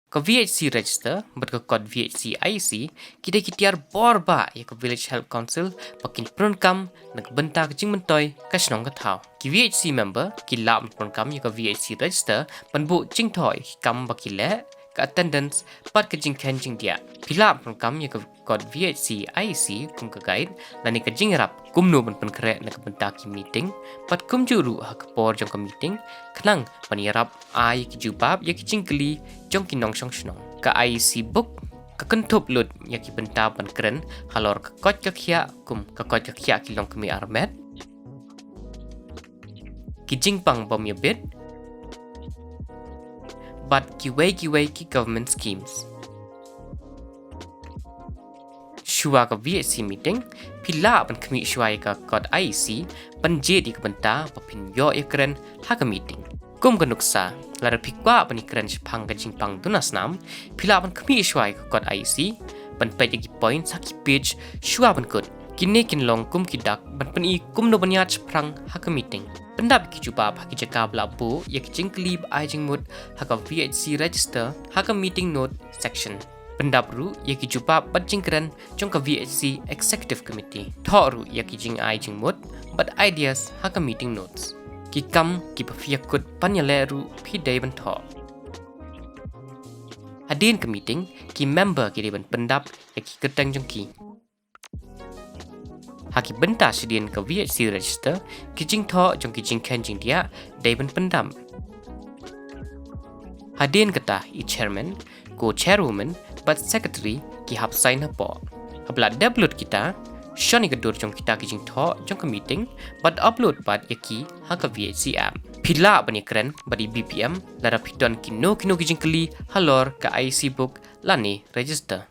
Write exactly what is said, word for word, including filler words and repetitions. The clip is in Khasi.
Ka V H C Register bad ka kot V H C I E C ki dei ki tiar bor bah ïa ka Village Health Council ba kin pyndonkam na ka bynta ka jingmyntoi ka shnong ka thaw. Ki V H C member ki lah ban pyndonkam ïa ka V H C Register ban buh jingthoh ïa ki kam ba ki leh, ka attendance bad ka jingkheiñ jingdiah. Phi lah ban pyndonkam ïa ka kot V H C I E C kum ka guide lane ka jingïarap kumno ban pynkhreh na ka bynta ki meeting bad kumjuh ruh ha ka por jong ka meeting, khnang ban ïarap ai ki jubab ïa ki jingkylli jong ki nongshong shnong. Ka I E C book ka kynthup lut ïa ki bynta ban kren halor ka koit ka khiah, kum ka koit ka khiah ki longkmie armet, ki jingpang bym ïabit bad kiwei kiwei ki government schemes. Shuwa ka V H C meeting, phi lah ban khmih shuwa ïa ka kot I E C ban jied ïa ka bynta ba phin ïoh ïakren ha ka meeting. Kum ka nuksa, lada phi kwah ban ïakren shaphang ka jingpang duna snam, phi lah ban khmih shuwa ïa ka kot I E C ban peit ïa ki points ha ki page shuwa ban kut. Kine kin long kum ki dak ban pyni kumno ban ïaid shaphrang ha ka meeting. Pyndap ïa ki jubab ha ki jaka ba la buh ïa ki jingkylli ba ai jingmut ha ka V H C Register ha ka meeting note section. Pyndap ruh ïa ki jubab bad jingkren jong ka V H C Executive Committee. Thoh ruh ïa ki jingai jingmut bad ideas ha ka meeting notes. Ki kam kiba phi ïakut ban ïaleh ruh phi dei ban thoh. Hadien ka meeting, ki member ki dei ban pyndap ïa ki kyrteng jong ki. Ha ki bynta shadien ka V H C Register, ki jingthoh jong ki jingkheiñ jingdiah dei ban pyndap. Hadien kata, i chairman, ko chairwoman bad secretary ki hap sign hapoh. Haba la dep lut kita, shon ïa ka dur jong kita ki jingthoh jong ka meeting bad upload pat ïa ki ha ka V H C app. Phi lah ban ïakren bad i B P M lada phi don kino kino ki jingkylli halor ka I E C book lane register.